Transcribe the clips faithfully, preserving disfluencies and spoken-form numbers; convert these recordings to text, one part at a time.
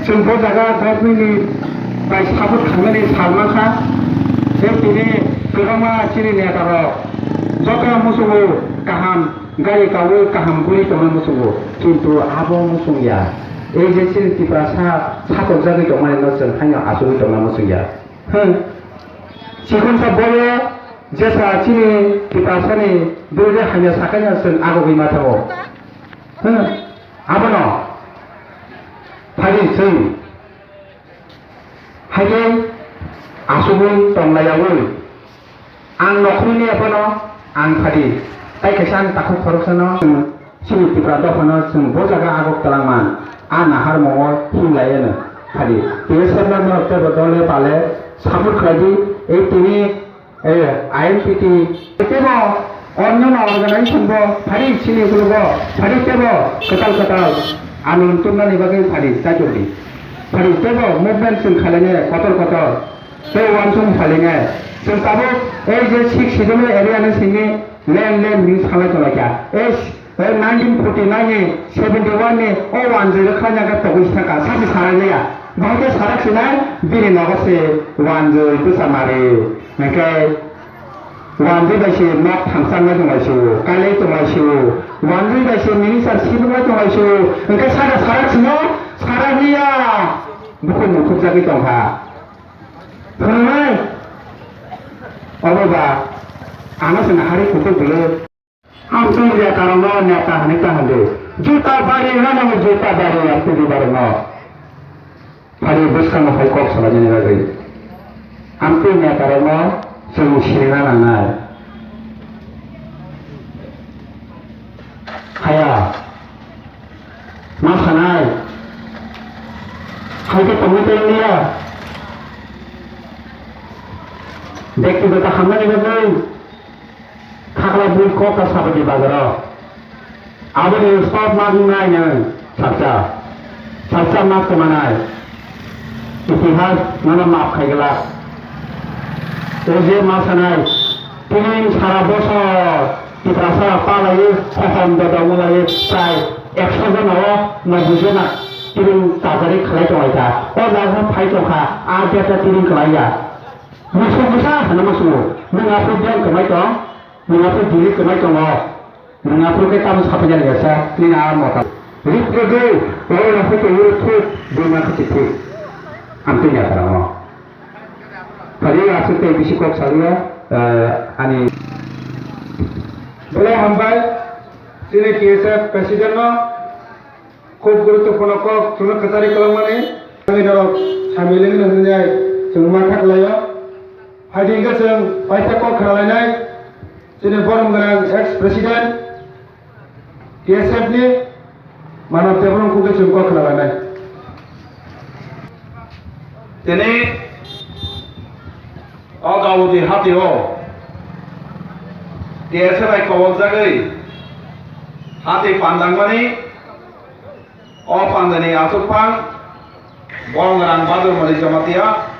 Chwng bo jaga government ni bai support khaimani sal mankha, je tini kwbangma chini neta rok joto muchungo kaham gari kaui kaham bui tongna muchungo, kintu abo muchung ya. Ei je chini Tiprasa satokjagwi tongmani no chwng haino achugwi tongna muchung ya. Hmm. Chikon sa boyo jesa chini Tiprasani birodhe hamya sakanya chwng agogwi ma thango. Hmm. Abono phadi chwng haikhe asugwi tonglayaui ang nokhorni aphano ang phadi tai kaisa ang takhuk khoroksano. Chini Tipra dophano chwng bo jaga agok twlangman, a naharmungo himlaiano phadi. Tei serna norok teibo dole pale support khlaidi, ei tini, eh, I M P T teibo onyono organization bo phadi chini gulugo phadi teibo kwtal kwtal andolon tubnani bagwi phadi chaitordi. Phadi teibo movement chwng khlainai kotor kotor tei uansuk phalinai. Chwng tabuk ei je six schedule area ni simi land land hinwi salai tonglaikha. Ei Tei nineteen forty nine ni seventy one ni o wanjwi rwkha nyaga togwi saka sasi sarai liya. Bahai khe sarak sinai bini nogo se wanjwi bwsa mari. Hwnkhe wanjwi bai se nok thamsa wngwi tonglaisio, kailai tonglaisio. Wanjwi bai se minister sibuk wngwi tonglaisio. Hwnkhe saka sarak sino sarak liya. Bukhuk mukhuk jagwi tongkha. Phwrwngnai. Obo ba ano se nahari kutuk bwlwi. Amtwi netarokno neta hwnwi ta hwnwi. Juta bari hwnwi juta bari amtwi barokno. Phari bwskango hai kok salainani bagwi. Amtwi netarokno chwng sirina nangnai. Haya. Ma sanai. Hai khe tongwi tongwi ya. Bektigoto hamnani bagwi. Khakla bui kok ta sabadi bazaro. Aboni stop ma wngnai nwng saksa. Saksa ma kwmanai. Itihas nono map khai glak. O je ma sanai, tini sara bosor Tiprasa palaiwi, hohom dodo wnglawi, prai ekso jona o noboi jona tini tajari khlai tonglaikha. O jaga phai tongkha, a data tini kwlaiya. Musuk bwsa hwnwi musungo. Nwng aphuru bank kwmai tong, nwng aphuru dili kwmai tongo. Nwng aphuru khe tamo sapai jani jasa, nini a mota. Rip rwgwi, oro no photo uro thuk, buma khe thuk. Amtwi ya tara no. Phari aswk tei bisi kok salia, eh, ani. Belai hambai, chini T S F president no. Khub guruttwpurno kok chwngno kwchari kwlwngmani, tei norok samilwino hwnwi chwng ma kha kwlaio. Phaidi hwnkhe chwng paitha kok khnalainai, chini borom gwnang ex president T S F ni Manav Debbarma khe chwng kok khnalainai. Tini o Gaudi hati o T S F bai kobok jagwi hati pandangmani. O pandani aswk phang Bongrang Badur Mali Jamatia.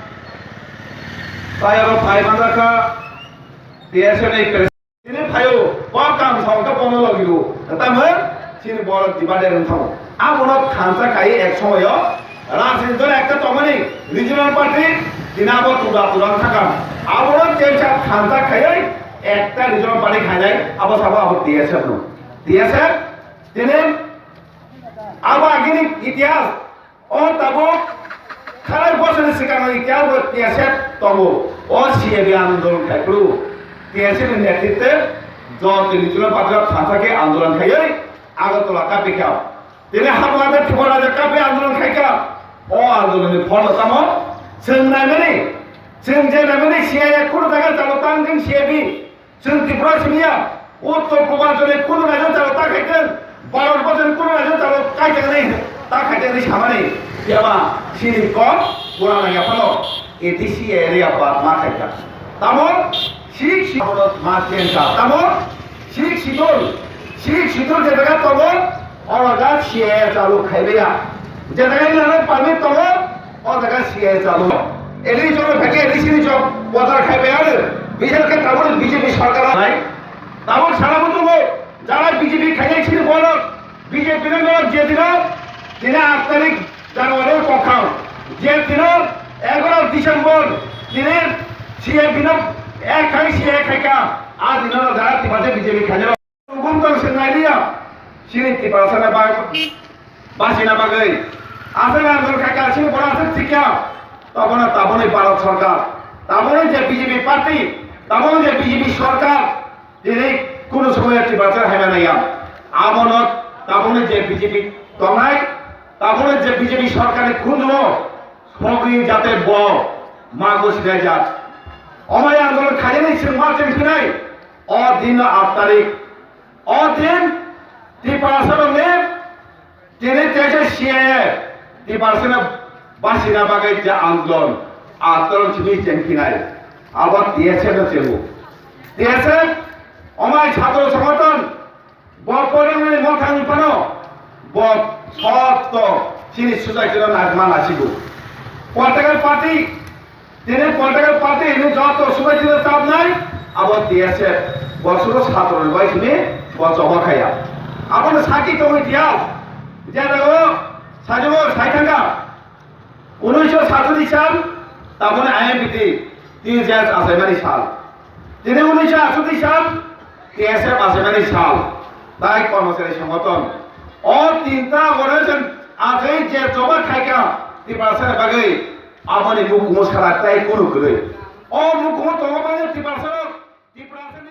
Tai oro phai manjakha T S F ni president. Tini phaio, o kam song khe bono logi rw. Tamo chini borok divided wng thango. Abono khansa kai ek somoyo rajniti dol ekta tongmani regional party tini abo tuda tuda wng thangkha. Abono chensa khansa khaiwi ekta regional party khainai abo sabo abo T S F no. T S F tini Abo agini itihas, o tabuk khalai bosoni swkangni itihas bo T S F tongo. O C A B andolon khai phuru T S F ni netritwe jotoni chwla pathra thansa khe andolon khaiwi Agartala kapikha. Tini Habughate Tripura Rajya kapwi andolon khaikha. O andolonni phol tamo chwng naimani, chwng je naimani C A A kunu jaga chalo tang chwng C A B. Chwng Tripura simi ya, Uttor Purbanchal ni kunu rajyo chalo ta khaitwng, Bharat borso ni kunu rajyo chalo kaijaknai ta khaitwng hinwi samani, phiya ba chini kok purana yaphano A D C area ba ma khaikha. Tamo six schedule ma chenka. Tamo six schedule, six schedule je jaga tongo, oro ja C A A chalo khaibaiya. Je jaga ni permit tongo, O jaga C A A chalo. Eli cholo pheke eli sini chok. Bodol khai bai aro. Bisal ke tabuk B J P sarkar hai. Tabuk sara butugo. Jara B J P khai sini bono. B J P no je dino. Dina aat tarik January kokha. Bino ek khai si ek khai ka, a dino no jara Tiprasa B J P khainai rok. Hukum tong se nai liya. Sini Tiprasa na ba, basina bagwi. Asa na dor khai ka sini bora asa tikya. Tabona taboni Bharat sarkar. Taboni je B J P party. Taboni je B J P sarkar. Tini kunu somoy Tiprasa haima naiya. Abono taboni je B J P tongnai. Taboni je B J P sarkar ni kunjumo. Sogwi jate bo mago sinai jak. Omai andolon khainani chwng ma chwng phinai. O din no aat tarik. O din Tiprasa rokni tini teisa C A A Tiprasa no basina bagwi je andolon aat tarik simi chwng phinai. Abo T S F no chwngo. T S F omai chhatro songothon. Bo porengni mothang phano bo sotto chini society no nagma nasigo. Political party, tini political party ni joto society no tabnai abo T S F. Bo sugo satro ni bai sini bo choba khaya. Abo no saki tongwi tiya. Jera o sajabo sai thangka. Unnish satri sal, taboni I M P T, T J S achaimani sal. Tini unnish atri sal, T S F achaimani sal. Tai kormachari songothon. O tinta organization achai je choba khaika, Tiprasa bagwi, aboni mukumu sara tai kunu kwrwi. O mukumu tongo bagwi Tiprasa, Tiprasa